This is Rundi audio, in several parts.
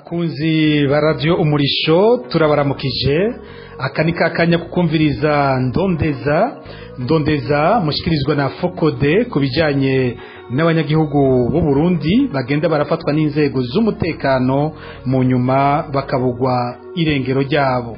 Bakunzi ba Radio Umurisho, turabaramukije. Aka ni kakanya kukumviriza Ndondeza. Ndondeza mushikirizwa na FOCODE ku bijanye n'abanyagihugu b'u Burundi bagenda barafatwa n'inzego z'umutekano, mu nyuma bakabugwa irengero ryabo.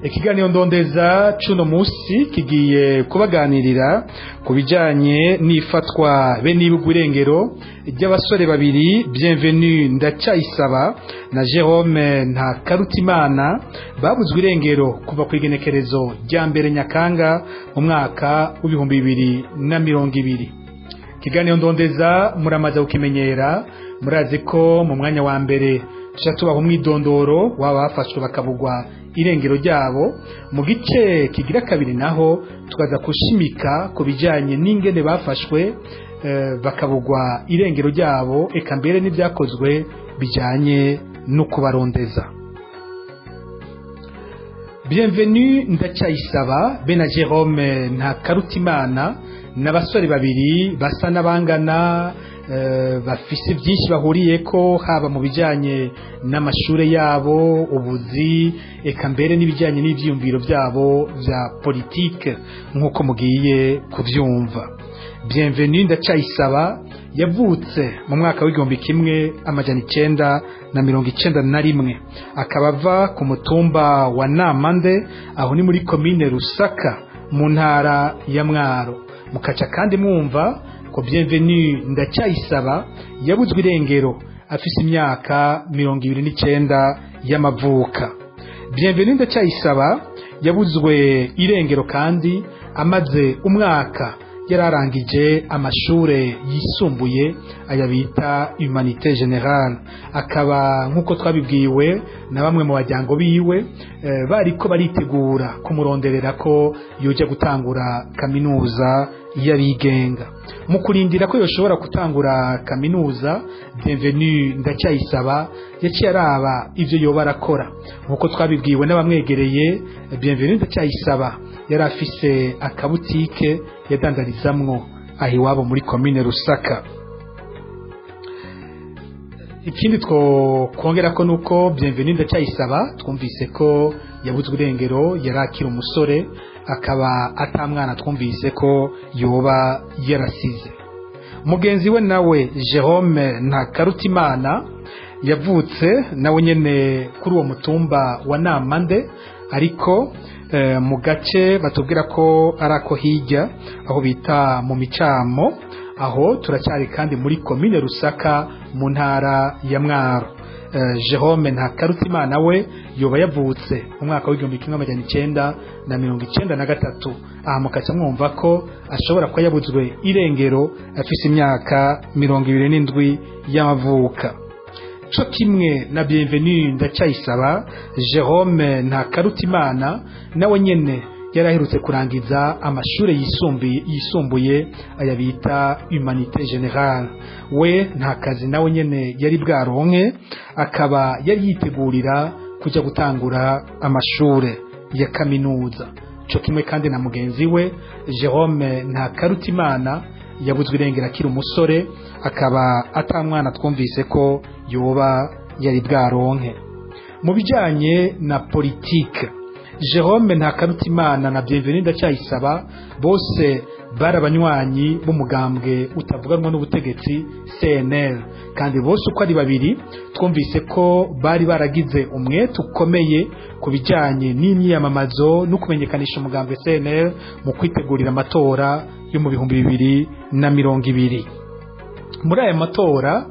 Ikiganiro Ndondeza cuno musi kigiye kubaganirira ku bijanye n'ifatwa be n'ibugwa irengero ry'abasore babiri, Bienvenu Ndacayisaba na Jerome Ntakarutimana, babuzwe irengero kuva ku igenekerezo rya 1 Nyakanga mu mwaka w'2020. Ikiganiro Ndondeza muramaze kukimenyera, murazi ko mu mwanya wa mbere tuca tubaha umwidondoro waba bafashwe bakabugwa irengero ryabo. Mu gice kigira kabiri naho tukaza kushimika ku bijanye n'ingene bafashwe bakabugwa irengero ryabo, eka mbere n'ibyakozwe bijanye no kubarondeza. Bienvenu Ndacayisaba be na Jerome Ntakarutimana n'abasore babiri basa n'abangana, bafise byinshi bahuriyeko, haba mu bijanye n'amashure yabo, ubuzi, eka mbere n'ibijanye n'ivyiyumviro byabo vya politike, nk'uko mugiye kuvyumva. Bienvenu Ndacayisaba yavutse mu mwaka w'1991, akaba ava ku mutumba wa Namande, aho ni muri komine Rusaka mu ntara ya Mwaro. Mukaca kandi mwumva ko Bienvenu Ndacayisaba yabuzwe irengero afise imyaka 29 y'amavuka. Bienvenu Ndacayisaba yabuzwe irengero kandi amaze umwaka yararangije amashure yisumbuye, aya bita humanité générale, akaba nk'uko twabibwiwe na bamwe mu bajyango biwe, bariko baritegura kumuronderera ko yoja gutangura kaminuza y'abigenga. Mu kurindira ko yoshobora gutangura kaminuza, Bienvenu Ndacyayisaba yaciye araba ivyo yoba arakora. Nk'uko twabibwiwe n'abamwegereye, Bienvenu Ndacyayisaba yari afise akabutike yadandarizamwo aho iwabo muri komine Rusaka. Ikindi two kongera ko nuko Bienvenu Ndacyayisaba twumvise ko yabuzwe irengero yari akiri umusore, akaba atamwana twumvise ko yoba yarasize. Mugenzi we nawe Jerome Ntakarutimana yavutse nawe nyene kuri uwo mutumba wa Namande, ariko mu gace batubwira ko ari ako hirya aho bita mu Micamo, aho turacyari kandi muri komine Rusaka mu ntara ya Mwaro. Jerome Ntakarutimana we yoba yavutse mu mwaka w'1993, aha mukaca mwumva ko ashobora kuba yabuzwe irengero afise imyaka 27 y'amavuka. Co kimwe na Bienvenu Ndacayisaba, Jerome Ntakarutimana nawe nyene yaraherutse kurangiza amashure yisumbuye aya bita humanité générale. We nta kazi nawe nyene yari bwaronke, akaba yari yitegurira kuja gutangura amashure ya kaminuza. Co kimwe kandi na mugenzi we Jerome Ntakarutimana yabuzwe irengero akiri umusore, akaba atamwana twumvise ko yoba yari bwaronke. Mu bijanye na politike, Jerome Ntakarutimana na Bienvenu Ndacyayisaba bose bari abanywanyi b'umugambwe utavuganwa n'ubutegetsi CNL, kandi bose uko ari babiri twumvise ko bari baragize umwete ukomeye ku bijanye n'imyiyamamazo no kumenyekanisha umugambwe CNL mu kwitegurira amatora yo mu 2020. Muri aya matora,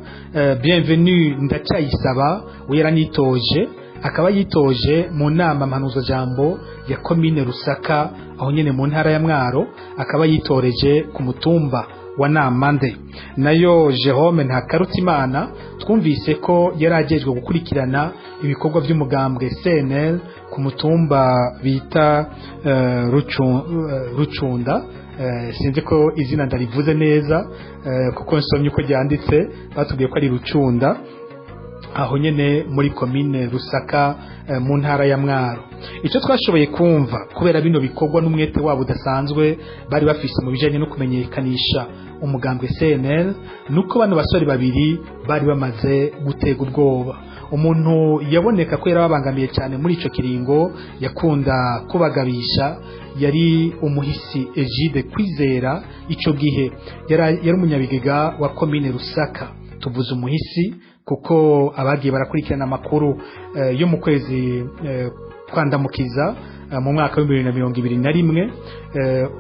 Bienvenu Ndacyayisaba we yaranitoje, akaba yitoje mu nama mpanuzajambo ya komine Rusaka, aho nyene mu ntara ya Mwaro, akaba yitoreje ku mutumba wa Namande. Nayo Jerome Ntakarutimana twumvise ko yari ajejwe gukurikirana ibikorwa by'umugambwe CNL ku mutumba bita Rucunda. Sinzi ko izina ndarivuze neza, kuko nsomye uko ryanditse batubwiye ko ari Rucunda, aho nyene muri komine Rusaka mu ntara ya Mwaro. Icyo twashoboye kumva kubera bino bikorwa n'umwete wabo udasanzwe bari bafise mu bijanye no kumenyekanisha umugambwe CNL, nuko bano basore babiri bari bamaze gutega ubwoba. Umuntu yaboneka ko yarababangamiye cyane muri ico kiringo, yakunda kubagabisha, yari umuhisi Egide Kwizera. Ico gihe yari umunyabigega wa komine Rusaka. Tuvuze umuhisi kuko abagiye barakurikirana amakuru yo mu kwezi kwandamukiza mu mwaka wa 2021,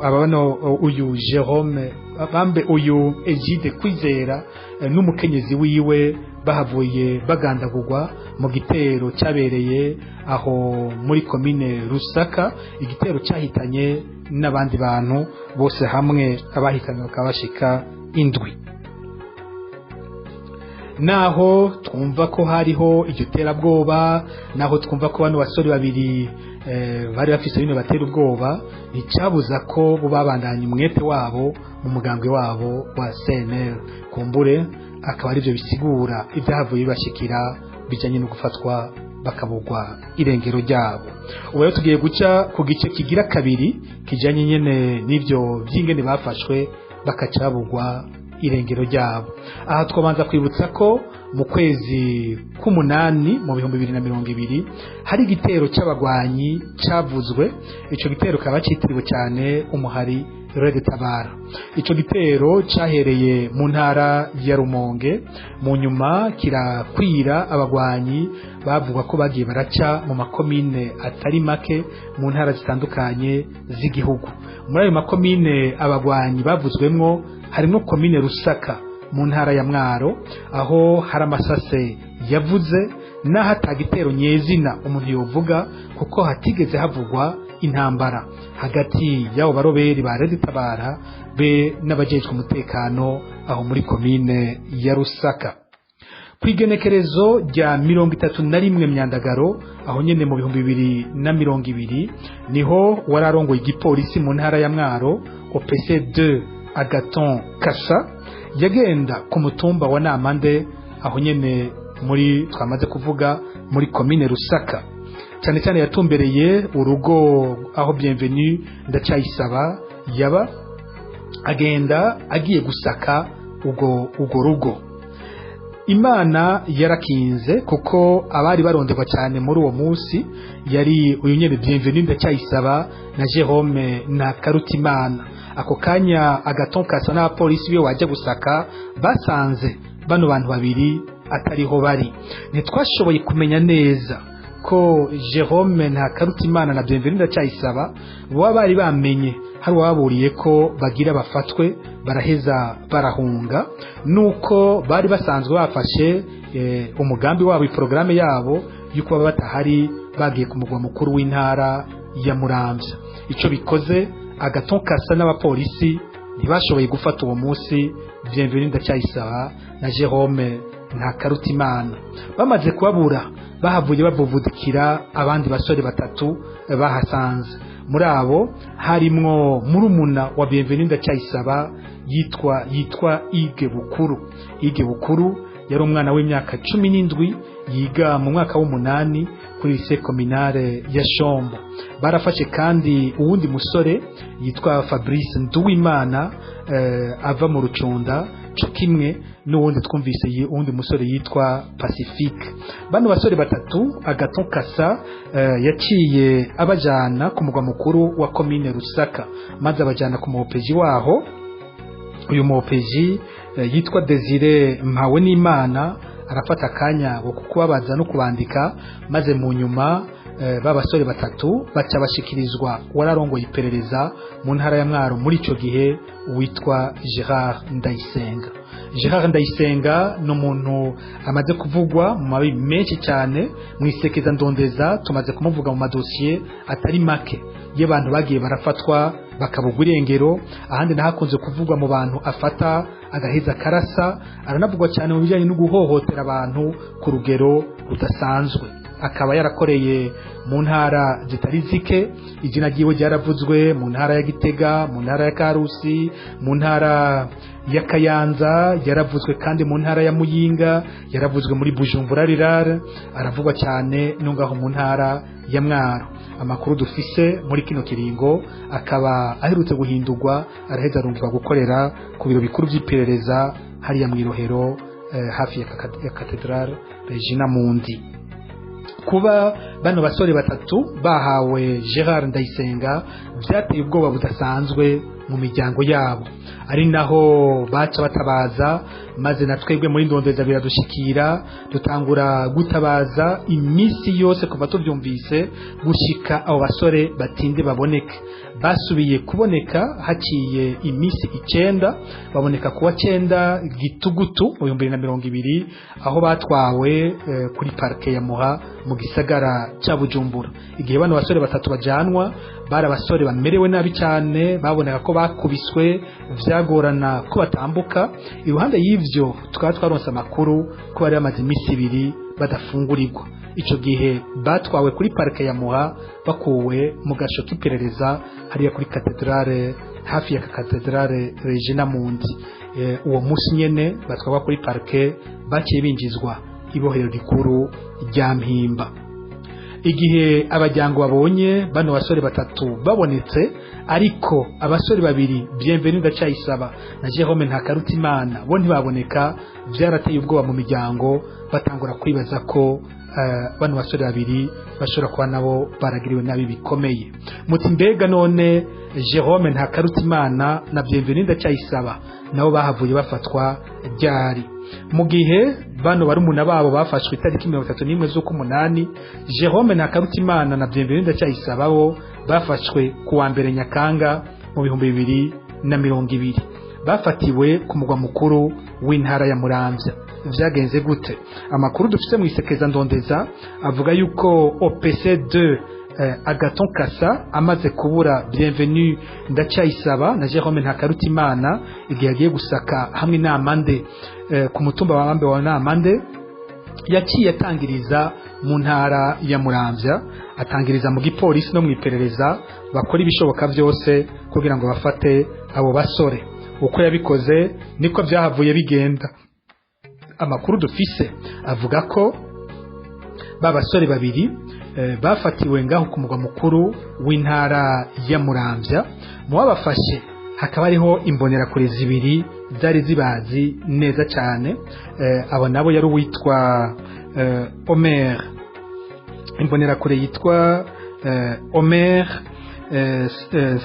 abano uyu Jerome bambe uyu Egide Kwizera n'umukenyezi wiwe bahavuye bagandagurwa mu gitero cyabereye aho muri komine Rusaka, igitero cyahitanye n'abandi bantu bose hamwe abahitanye bakaba bashika 7. Naho twumva ko hariho iryo terabwoba, naho twumva ko bano basore babiri bari bafise bino batera ubwoba, nticyabuza ko bo babandanya umwete wabo mu mugambwe wabo wa CNL. Kumbure akaba arivyo bisigura ibyahavuye bibashikira bijanye no gufatwa bakabugwa irengero ryabo. Ubu rero tugiye guca ku gice kigira kabiri kijanye nyene n'ivyo vy'ingene bafashwe bakacabugwa irengero ryabo. Aha twabanza kwibutsa ko mu kwezi k'umunani mu 2020 hari igitero c'abagwanyi cavuzwe. Ico gitero kaba citiriwe cyane umuhari Red Tabara. Ico gitero cahereye mu ntara ya Rumonge, mu nyuma kirakwira abagwanyi bavuga ko bagiye baraca mu makomine atari make mu ntara zitandukanye z'igihugu. Muri ayo makomine abagwanyi bavuzwemwo harimo komine Rusaka mu ntara ya Mwaro, aho hari amasase yavuze naho atagitero nyezina umuntu yovuga kuko hatigeze havugwa intambara hagati y'abo baroberi ba Red Tabara be n'abajejwe umutekano aho muri komine ya Rusaka. Kwigenekerezo rya 31 Myandagaro, aho nyene mu 2020, niho wararongoye igipolisi mu ntara ya Mwaro OPC2 Agaton Kasa yagenda ku mutumba wa Namande, aho nyene muri twamaze kuvuga muri komine Rusaka. Cyane cyane yatumbereye urugo aho Bienvenue Ndacayisaba yaba, agenda agiye gusaka ugo rugo. Imana yarakinze kuko abari baronderwa cyane muri uwo munsi yari uyu nyene Bienvenue Ndacayisaba na Jerome na Karutimana. Ako kanya Agaton Kasa n'abapolisi biwe wajya gusaka basanze bano bantu babiri atariho bari. Ntitwashoboye kumenya neza ko Jerome na Karutimana na Bienvenue Ndacayisaba bo bari bamenye hari waburiye ko bagira bafatwe baraheza barahunga, nuko bari basanzwe bafashe umugambi wabo, iprograme yabo yuko baba batahari bagiye ku mugwa mukuru w'intara ya Muramvya. Ico bikoze Agaton Kasa n'abapolisi ntibashoboye gufata uwo munsi Bienvenue Ndacayisaba na Jerome na Karutimana. Bamaze kubabura bahavuye bavuvudikira abandi basore batatu bahasanze. Muri abo harimwo murumuna wa Bienvenue Ndacayisaba yitwa Ige Bukuru. Ige Bukuru yari umwana w'imyaka 17 yiga mu mwaka w'umunani kuri lycée communale ya Shombo. Barafashe kandi uwundi musore yitwa Fabrice Nduwimana ava mu Rucunda, co kimwe n'uwundi twumvise uwundi musore yitwa Pacifique. Bano basore batatu Agaton Kasa yaciye abajana ku mugwa mukuru wa komine Rusaka, maze abajana ku mupeji waho. Uyu mupeji yitwa Desire Mpawenimana arafata akanya ko kubabaza no kubandika, maze mu nyuma babasore batatu baca bashikirizwa wararongoye iperereza mu ntara ya Mwaro muri ico gihe witwa Gerard Ndayisenga. Gerard Ndayisenga ni umuntu amaze kuvugwa mu mabi menshi cyane mu isekeza ndondeza, tumaze kumuvuga mu madosiye atari make y'abantu bagiye barafatwa bakabugwa irengero. Ahandi nahakunze kuvugwa mu bantu afata agaheza karasa, aranavugwa cyane mu bijyanye no guhohotera abantu ku rugero rudasanzwe. Akaba yarakoreye mu ntara zitari zike, izina ryiwe ryaravuzwe mu ntara ya Gitega, mu ntara ya Karusi, mu ntara ya Kayanza, yaravuzwe kandi mu ntara ya Muyinga, yaravuzwe muri Bujumbura rirare, aravugwa cyane no ngaho mu ntara ya Mwaro. Amakuru dufise muri kino kiringo akaba aherutse guhindurwa, araheza arungikwa gukorera ku biro bikuru by'iperereza hariya mu Irohero hafi ya Cathedrale Regina Mundi. Kuba bano basore batatu bahawe Gerard Ndayisenga byateye ubwoba budasanzwe mu miryango yabo, ari naho baca batabaza, maze na twebwe muri Ndondeza biradushikira, dutangura gutabaza iminsi yose kuva tubyumvise gushika abo basore batinde baboneke. Basubiye kuboneka haciye iminsi 9, baboneka kuwa 9 Gitugutu mu 2020, aho batwawe kuri parke ya Muha mu gisagara ca Bujumbura. Igihe bano basore batatu bajanwa, bari abasore bamerewe nabi cyane, baboneka ko bakubiswe, vyagorana ko batambuka. Iruhande y'ivyo tukaba twaronse amakuru ko bari bamaze iminsi 2 badafungurirwa. Ico gihe batwawe kuri parke ya Muha bakuwe mu gasho k'iperereza hariya kuri katedrale, hafi ya Cathedrale Regina Mundi. Uwo munsi nyene batwawe kuri parke, baciye binjizwa ibohero rikuru rya Mpimba. Igihe abajyango babonye bano basore batatu babonetse, ariko abasore babiri Bienvenu Ndacayisaba na Jerome Ntakarutimana bo ntibaboneka, vyarateye ubwoba mu miryango, batangura kwibaza ko bano basore babiri bashobora kuba nabo baragiriwe nabi bikomeye. Muti mbega none Jerome Ntakarutimana na Bienvenu Ndacayisaba nabo bahavuye bafatwa ryari? Mu gihe bano barumuna babo bafashwe itariki 31 z'ukumunani, Jerome Ntakarutimana na Bienvenu Ndacayisaba bo bafashwe kuwa 1 Nyakanga mu 2020, bafatiwe ku mugwa mukuru w'intara ya Muramvya. Vyagenze gute? Amakuru dufise mu isekeza Ndondeza avuga yuko OPC2 Agaton Kasa amaze kubura Bienvenu Ndacayisaba na Jerome Ntakarutimana igihe yagiye gusaka hamwe n'amande ku mutumba wa Bambe wa Namande, yaciye atangiriza mu ntara ya Muramvya, atangiriza mu gipolisi no mu iperereza bakora ibishoboka byose kugira ngo bafate abo basore. Uko yabikoze niko byahavuye bigenda. Amakuru dufise avuga ko ba basore babiri bafatiwe ngaho ku mugwa mukuru w'intara ya Muramvya. Mu babafashe hakaba hariho imbonerakure zibiri zari zibazi neza cyane. Abo nabo yari uwitwa Omer, imbonerakure yitwa Omer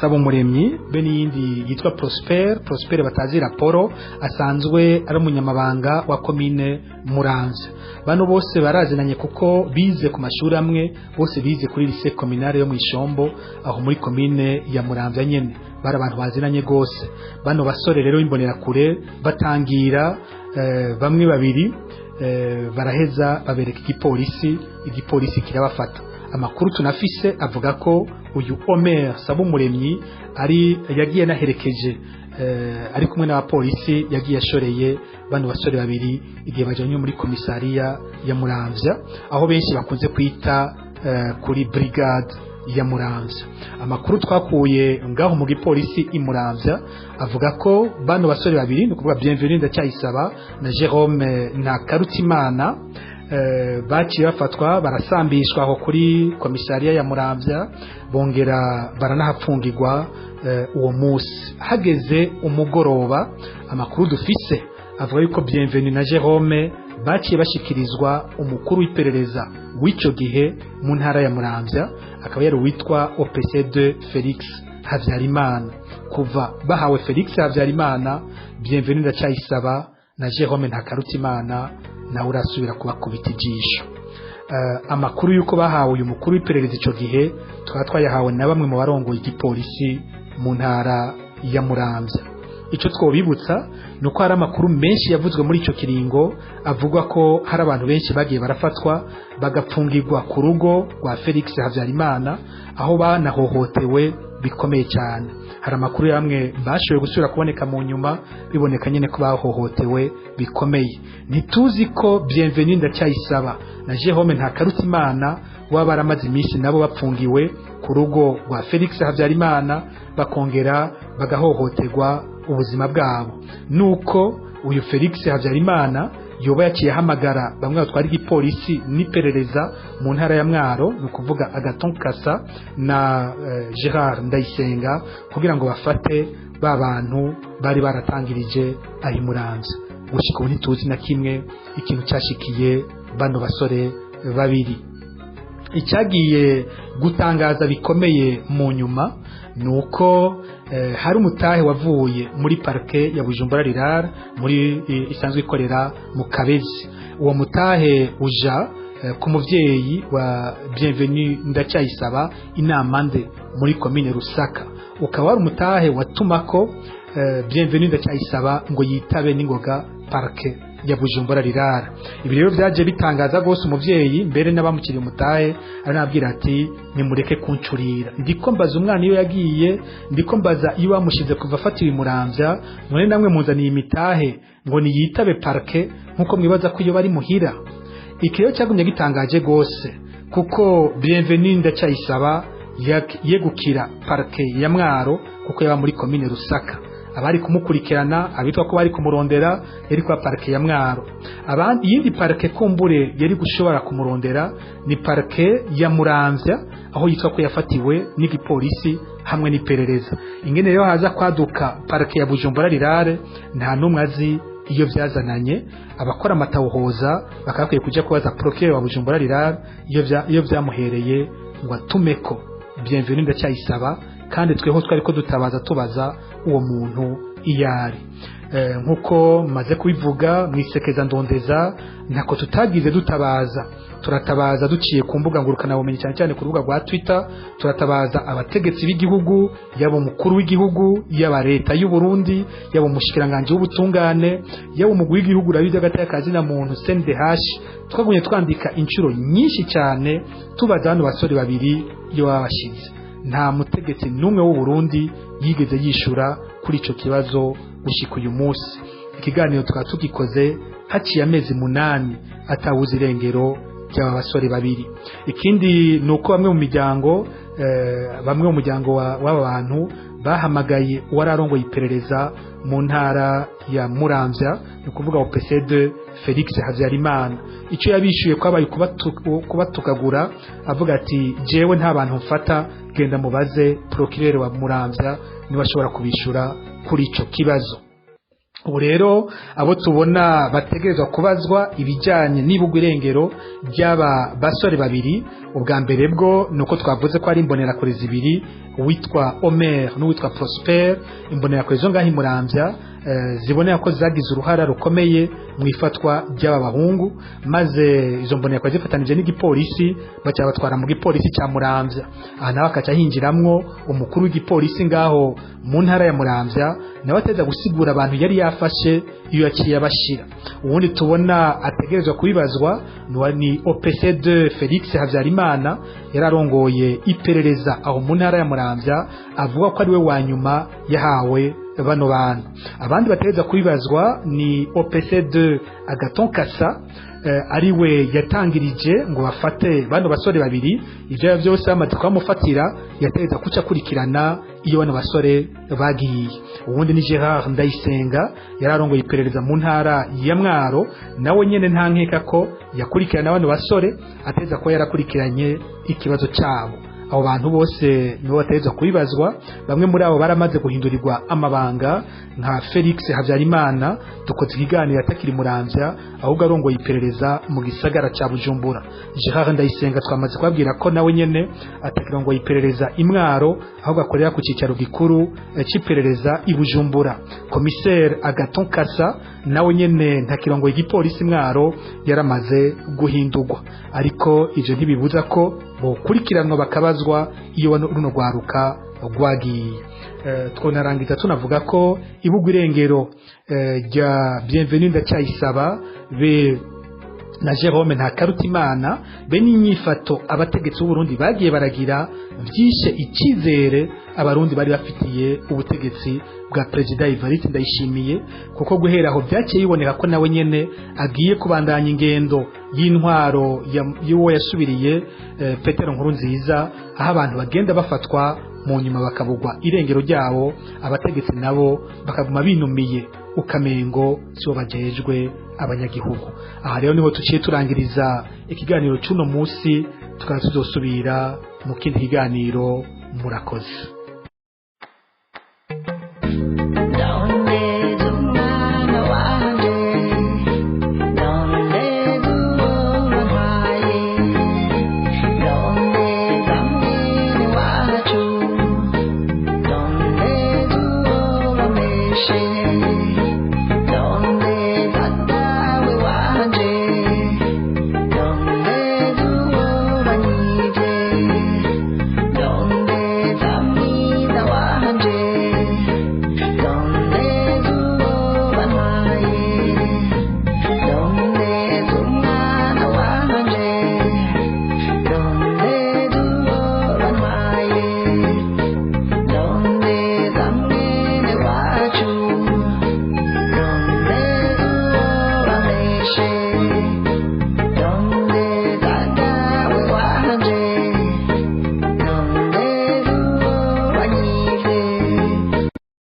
Sabumuremyi, be n'iyindi yitwa Prosper batazi raporo, asanzwe ari umunyamabanga wa komine Muramvya. Bano bose barazinanye kuko bize ku mashuri amwe, bose bize kuri lycée communale yo mu Ishombo aho muri komine ya Muramvya nyene, bari abantu bazinanye gose. Bano basore rero imbonerakure batangira bamwe babiri baraheza babereka igipolisi kirabafata. Amakuru tunafise avuga ko uyu Omer Sabumuremyi ari yagiye naherekeje ari kumwe n'abapolisi, yagiye ashoreye bano basore babiri igihe bajanye muri komisariya ya Muramvya, aho benshi bakunze kwita kuri brigade ya Muramvya. Amakuru twakuye ngaho mu gipolisi i Muramvya avuga ko bano basore babiri, ni ukuvuga Bienvenu Ndacayisaba na Jerome Ntakarutimana, baciye bafatwa barasambishwa aho kuri komisariya ya Muramvya, bongera baranahapfungirwa uwo munsi. Hageze umugoroba, amakuru dufise avuga yuko Bienvenu na Jerome baciye bashikirizwa umukuru w'iperereza w'ico gihe mu ntara ya Muramvya, akaba yari uwitwa OPC2 Felix Havyarimana. Kuva bahawe Felix Havyarimana, Bienvenu Ndacayisaba na Jerome Ntakarutimana nawe urasubira kubakubita ijisho. Amakuru yuko bahawe uyu mukuru w'iperereza ico gihe tukaba twayahawe na bamwe mu barongoye igipolisi mu ntara ya Muramvya. Ico twobibutsa nuko hari amakuru menshi yavuzwe muri ico kiringo avuga ko hari abantu benshi bagiye barafatwa bagapfungirwa ku rugo rwa Felix Havyarimana, aho banahohotewe bikomeye cyane. Hari amakuru yamwe bashoboye gusubira kuboneka mu nyuma, biboneka nyene ko bahohotewe bikomeye. Ntituzi ko Bienvenu Ndacayisaba na Jerome Ntakarutimana baba baramaze iminsi nabo bapfungiwe ku rugo rwa Felix Havyarimana, bakongera bagahohoterwa ubuzima bwabo. Nuko uyu Felix Havyarimana yoba yaciye ahamagara bamwe batwara igipolisi n'iperereza mu ntara ya Mwaro, ni ukuvuga Agaton Kasa na Gerard Ndayisenga, kugira ngo bafate ba bantu bari baratangirije ahi Muramvya. Gushika ubu ntituzi na kimwe ikintu cyashikiye bano basore babiri. Icyagiye gutangaza bikomeye mu nyuma nuko hari umutahe wavuye muri parke ya Bujumbura Rural muri isanzwe ikorera mu Kabezi. Uwo mutahe uja ku muvyeyi wa Bienvenue Ndacyayisaba inama nde muri commune Rusaka, ukaba wari umutahe watumako Bienvenue Ndacyayisaba ngo yitabe n'ingoga parke ya Bujumbura Rural. Ibi rero byaje bitangaza gose umuvyeyi, mbere n'abamukiriye umutahe aranabwira ati nimureke kuncurira, ndiko mbaza umwana iyo yagiye, ndiko mbaza iyo bamushize kuva afatiwe Muramvya, none namwe muzaniye imitahe ngo niyitabe parke nkuko mwibaza ko iyo bari muhira. Iki rero cyagumye gitangaje gose kuko Bienvenue Ndacyayisaba yegukira parke ya Mwaro kuko yaba muri commune Rusaka. Abari kumukurikirana abitwa ko bari kumurondera yari kwa parke ya Mwaro. Abandi yindi parke kumbure yari gushobora kumurondera ni parke ya Muramvya aho yitwa ko yafatiwe n'igipolisi hamwe n'iperereza. Ingene rero haza kwaduka parke ya Bujumbura Rural nta numwe azi iyo byazananye. Abakora amatawuhoza bakakwiye kuja kubaza procureur wa Bujumbura Rural iyo byamuhereye ngo atumeko Bienvenue Ndacyayisaba, kandi tweho twari ko dutabaza tubaza uwo muntu iyari. Nkuko maze kubivuga mwisekeza ndondeza ntako tutagize dutabaza, turatabaza duciye ku mbuga ngurukana bumenyi cyane cyane ku rubuga rwa Twitter, turatabaza abategetsi b'igihugu, yaba umukuru w'igihugu, yaba leta y'u Burundi, yaba umushikiranganje w'ubutungane, yaba umugwi w'igihugu rabiza gatakazi na muntu CNDH. Twagumye twandika inshuro nyinshi cyane tubaza hano basore babiri iyo babashize. Nta mutegetsi numwe w'u Burundi yigeze yishura kuri ico kibazo gushika uyu munsi. Ikiganiro tukaba tugikoze haciye amezi 8 atawuzi irengero ry'aba basore babiri. Ikindi nuko bamwe mu miryango bamwe mu muryango w'aba bantu bahamagaye uwararongoye iperereza mu ntara ya Muramvya, ni kuvuga OPC2 Felix Havyarimana. Ico yabishuye kwabaye kubatukagura avuga ati jewe nta bantu mfata, genda mubaze procureur wa Muramvya niwe ashobora kubishura kuri ico kibazo. Ubu rero abo tubona bategerezwa kubazwa ibijyanye n'ibugwa irengero ry'aba basore babiri, ubwa mbere bwo nuko twavuze ko ari imbonerakure zibiri, uwitwa Omer n'uwitwa Prosper. Imbonerakure zo ngaho Muramvya zibonera ko zagize uruhara rukomeye mu ifatwa ry'aba bahungu, maze izo mbonerakure zifatanije n'igipolisi baca batwara mu gipolisi cya Muramvya. Aha nawe akaca hinjiramwo umukuru w'igipolisi ngaho mu ntara ya Muramvya, nawe ateza gusigura abantu yari yafashe iyo yaciye abashira. Ubundi tubona ategerezwa kubibazwa ni OPC2 Felix Havyarimana, yararongoye iperereza aho mu ntara ya Muramvya, avuga ko ari we wa nyuma yahawe bano bantu. Abandi bategerezwa kubibazwa ni OPC2 Agaton Kasa, ari we yatangirije ngo bafate bano basore babiri. Ivyo byose bamaze kubamufatira yategeza kuca kurikirana iyo bano basore bagiye. Ubundi ni Gerard Ndayisenga yararongoye iperereza mu ntara ya Mwaro, nawe nyene nta nkeka ko yakurikirana bano basore, ateza ko yarakurikiranye ikibazo cyabo. Abo bantu bose nibo bategezwa kubibazwa. Bamwe muri abo baramaze guhindurirwa amabanga nka Felix Havyarimana dukoze ikiganiro atakiri Muramvya ahubwo arongoye iperereza mu gisagara ca Bujumbura. Gerard Ndayisenga twamaze kubabwira ko nawe nyene atakirongoye iperereza imwaro ahubwo akorera ku cicaro gikuru c'iperereza i Bujumbura. Commissaire Agaton Kasa nawe nyene ntakirongoye igipolisi mwaro, yaramaze guhindurwa. Ariko ivyo ntibibuza ko bokurikiranwa bakabazwa iyo runo rwaruka rwagiye. Twonarangiza tunavuga ko ibugwa irengero rya Bienvenue Ndacyayisaba be na Jerome Ntakarutimana be n'inyifato abategetsi b'u Burundi bagiye baragira vyishe ikizere abarundi bari bafitiye ubutegetsi bwa President Evariste Ndayishimiye, kuko guhera aho byaciye biboneka ko nawe nyene agiye kubandanya ingendo y'intwaro y'uwo yasubiriye Petero Nkurunziza, aho abantu bagenda bafatwa mu nyuma bakabugwa irengero ryabo, abategetsi nabo bakaguma binumiye ukamengo sibo bajejwe abanyagihugu. Aha rero niho tuciye turangiriza ikiganiro cy'uno munsi, tukaba tuzosubira mu kindi kiganiro. Murakoze.